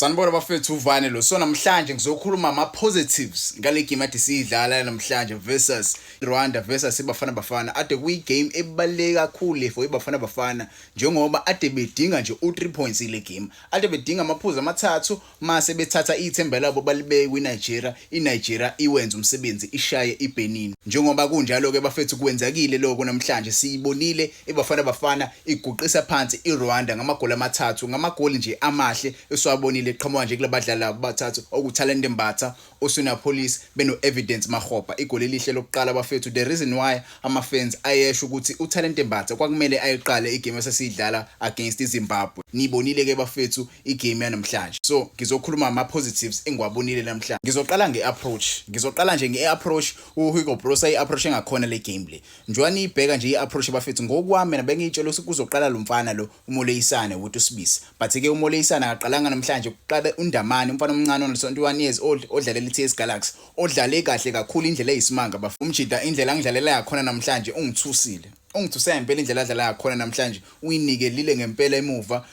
Sanibona bafethu, uvane lo. So namhlanje ngizokhuluma ama positives ngale game ade siyidlala namhlanje versus Rwanda versus iBafana Bafana. Ade kuyi game ebaluleke kakhulu for iBafana Bafana njengoba ade bedinga nje u3 points ile game. Ade bedinga amaphuzu amathathu mase bethatha ithemba labo balibeke kwiNigeria. INigeria iwenza umsebenzi, ishaye iBenin. Njengoba kunjalo ke bafethu, kwenzakile lokho namhlanje. Siyibonile iBafana Bafana iguqisa phansi iRwanda ngamagoli amathathu, ngamagoli nje amahle esiwabonile eqhamuka nje kulabadlali abathathu, okuThalente Mbatha, Oswin Appollis beno Evidence Makgopa. Igoli elihle lokuqala bafethu, the reason why ama-fans ayesho ukuthi uThalente Mbatha kwakumele ayiqale igame esesiyidlala against iZimbabwe. Nibonile ke bafethu igame yanamhlanje. So ngizokhuluma ama-positives engiwabonile namhlanje. Ngizoqala nge-approach, ngizoqala nje nge-approach uHugo Broos ayi-approach engakhona le game le. Njengoba niyibheka nje i-approach bafethu, ngokwami mina bengiyitshela ukuthi kuzoqala lo mfana lo uMoleyisane with uSibisi, but ke uMoleyisane akaqalanga namhlanje, kuqala uNdamane, umfana omncane ono-21 years old odlalela i-TS Galaxy, odlale kahle kakhulu indlela eyisimanga bafethu. Umjida indlela angidlalela yakhona namhlanje ungithusile, ungithuse ngempela indlela adlala ngakhona namhlanje. Uyinikelile ngempela emuva,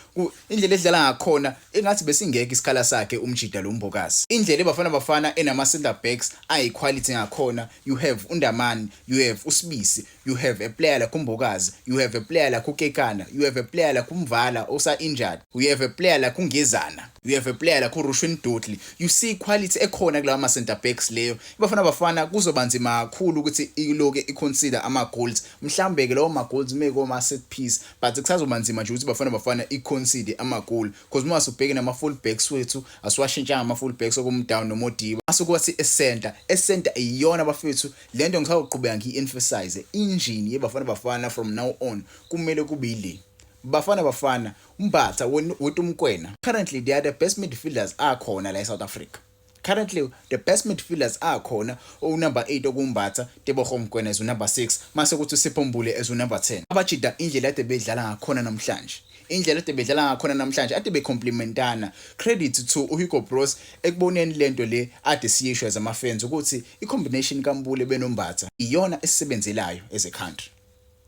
indlela edlala ngakhona engathi besingekho isikhala sakhe umjida lo Mbokazi. Indlela eBafana Bafana enama center backs ayi-quality ngakhona, you have uNdamane, you have uSibisi, you have a player like uMbokazi, you have a player like uKekana, you have a player like uMvala osa injured, you have a player like uNgezana, you have a player like uRushwin Dortley. You see quality ekhona kulawa ma center backs leyo. IBafana Bafana kuzoba nzima kakhulu ukuthi iloke iconcede ama goals. Mhlambe ke lawo ma goals meko ma set piece, but kusazoba nzima nje ukuthi Bafana Bafana iconcede ama goal, because uma usubheke nama full backs wethu, asiwashintshanga ama full backs okuMudau noModiba. Masukuthi e-center, e-center iyona bafethu lento ngisawuqhubeka ngiyi-emphasize, engine yeBafana Bafana from now on kumele kube ile Bafana Bafana, uMbatha with uMokoena. Currently they are the best midfielders akhona la eSouth Africa. Currently the best midfielders akhona, unumber 8 okuMbatha, Teboho Mokoena as unumber 6, mase kuthi uSipho Mbule as unumber 10. Abajida indlela ade bedlala ngakhona namhlanje, indlela ade bedlala ngakhona namhlanje, ade becomplementana. Credit to uHugo Broos ekuboneni lento le ade siyisho as ama-fans ukuthi i-combination kaMbule benoMbatha iyona esisebenzelayo as a country,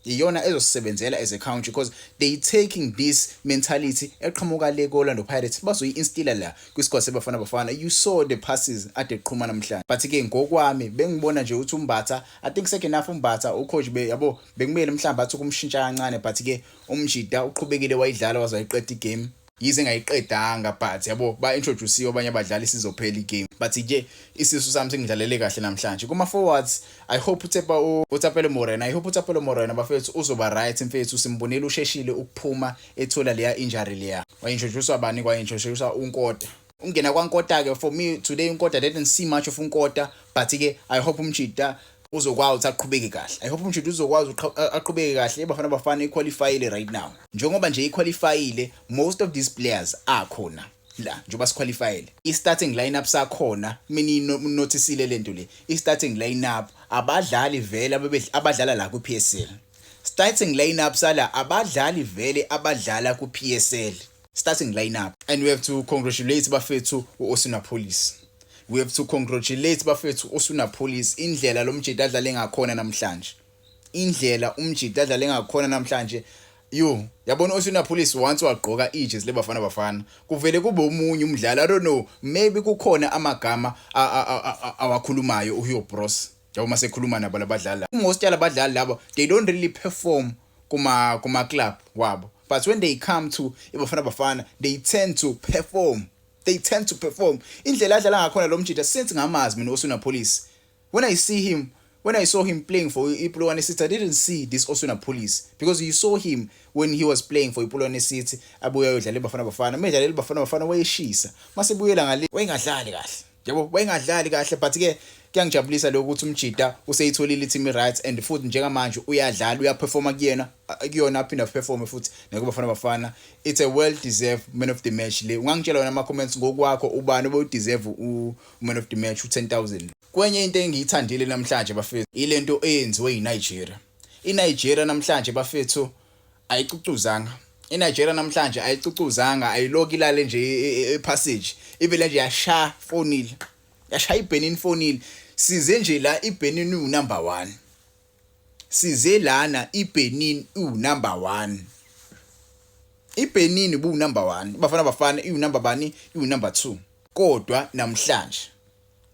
iyona ezosebenzela as a country, because they taking this mentality eqhamuka le ko-Orlando Pirates, bazoyi-instilla la kwisquad seBafana Bafana. You saw the passes ade qhuma namhlanje. But ke ngokwami bengibona nje ukuthi uMbatha, I think second half uMbatha ucoach be yabo bekumele mhlawumbe athi ukumshintsha kancane, but ke umjida uqhubekile wayidlala waze wayiqeda igame, yize engayiqedanga, but yabo ba-introduce abanye abadlali sizophela igame. But nje isisu sami singidlalele kahle namhlanje. Kuma forwards, I hope uThepa, uThapelo Morena, I hope uThapelo Morena bafethu uzoba right mfethu. Simbonile usheshile ukuphuma ethola leya injury leya. Wa-introduce bani? Kwa-introduce uNkota. Ungena kwaNkota ke, for me today uNkota, didn't see much of uNkota, but ke I hope umjida uzokwazi ukuthi aqhubeke kahle. I hope umjida uzokwazi aqhubeke kahle. Bafana Bafana iqualifyile right now. Njengoba nje iqualifyile, most of these players akhona la njengoba siqualifyile. I-starting lineup sakhona, mina noticile lento le, i-starting lineup abadlali vele abadlala la ku-PSL. Starting lineup sala abadlali vele abadlala ku-PSL starting lineup. And we have to congratulate bafethu u-Oswin Appollis. We have to congratulate bafethu u-Oswin Appollis, indlela lo mjida adlale ngakhona namhlanje, indlela umjida adlale ngakhona namhlanje. Yo, yabona Oswin Appollis, once wagqoka ijezi leBafana Bafana kuvele kube omunye umdlali. I don't know, maybe kukhona amagama awakhulumayo uHugo Broos yabo masekhuluma nabo labadlali. Most yalabadlali labo, they don't really perform kuma club wabo, but when they come to iBafana Bafana they tend to perform, they tend to perform. Indlela adlala ngakhona lo mjida, since ngamazi mina Oswin Appollis, when I see him, when I saw him playing for iPolokwane City, I didn't see this Oswin Appollis, because you saw him when he was playing for iPolokwane City, abuya ayodlala iBafana Bafana. Medlalela iBafana Bafana wayeshisa, masebuyela ngale wayengadlali kahle yabo, wayengadlali kahle. But ke kuyangijabulisa lokho ukuthi umjida useyitholile i-team right, and futhi njengamanje uyadlala, uyaperforma kuyena, kuyona aphinda perform futhi nakuBafana Bafana. It's a well deserved man of the match le. Ungangitshela wena ama comments ngokwakho, ubani obewu-deserve u man of the match u10000? Kwenye into engiyithandile namhlanje bafethu, ilento eyenziwe yiNigeria. INigeria namhlanje bafethu ayicucuzanga. INigeria namhlanje ayicucuzanga, ayiloki ilale nje epassage, ivele nje yashaya 4-0, yashaya iBenin 4-0. Size nje la iBenin u number 1, size lana iBenin u number 1. IBenin bu number 1, Bafana Bafana iyu number bani? Iyu number 2. Kodwa namhlanje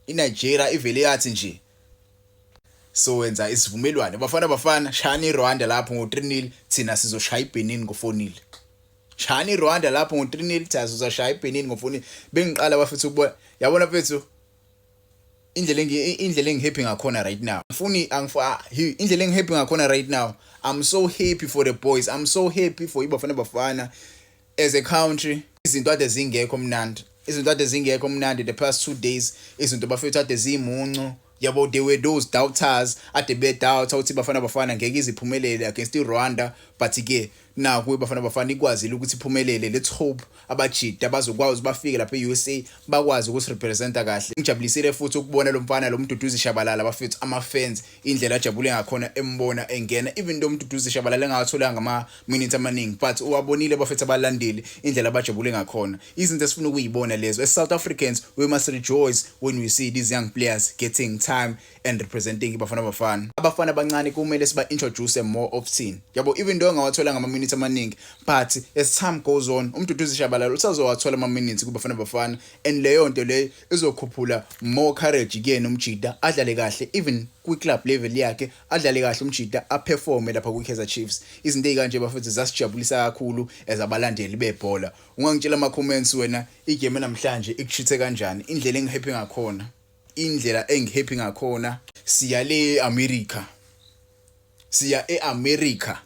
iNigeria ivele yathi nje so wenza isivumelwano, Bafana Bafana, shayani iRwanda lapho ngo-3-0, thina sizoshaya iBenin ngo-4-0. Shayani iRwanda lapho ngo-3-0, thina sizoshaya iBenin ngo-4-0. Bengiqala bafethu ukubona, yabona mfethu, indlela engihappy ngakhona right now. Ngifuni indlela engihappy ngakhona right now. I'm so happy for the boys. I'm so happy for iBafana Bafana as a country. Izinto ade zingekho mnandi. Izinto ade zingekho mnandi the past 2 days. Izinto bafethu ade zimuncu. Yabo, there were those doubters ade be doubt ukuthi Bafana Bafana ngeke iziphumelele against iRwanda, but ke naku Bafana Bafana ikwazile ukuthi iphumelele. Let's hope abajida bazokwazi bafike lapha e-USA, bakwazi ukusirepresenta kahle. Ngijabulisile futhi ukubona lo mfana lo Mduduzi Shabalala bafethu, ama fans indlela ajabule ngakhona embona engena, even though uMduduzi Shabalala engawatholanga ama minutes amaningi, but uwabonile bafethu abalandeli indlela abajabule ngakhona. Izinto esifuna ukuyibona lezo. As South Africans, we must rejoice when we see these young players getting time and representing iBafana Bafana. Abafana abancane kumele siba introduce more often, yabo, even though engawatholanga ama minutes amaningi, but as time goes on uMduduzi Shabalala usazowathola ama minutes kuBafana Bafana, and leyo nto leyo izokhuphula more courage kuyena umjida, adlale kahle even kwi club level yakhe, adlale kahle umjida, aperforme lapha kwi Kaizer Chiefs. Izinto ezikanje bafethu zasijabulisa kakhulu as abalandeli bebhola. Ungangitshela ama comments wena, igame namhlanje ikushithe kanjani? Indlela engihappy ngakhona, indlela engihappy ngakhona. Siya le America, siya eAmerica.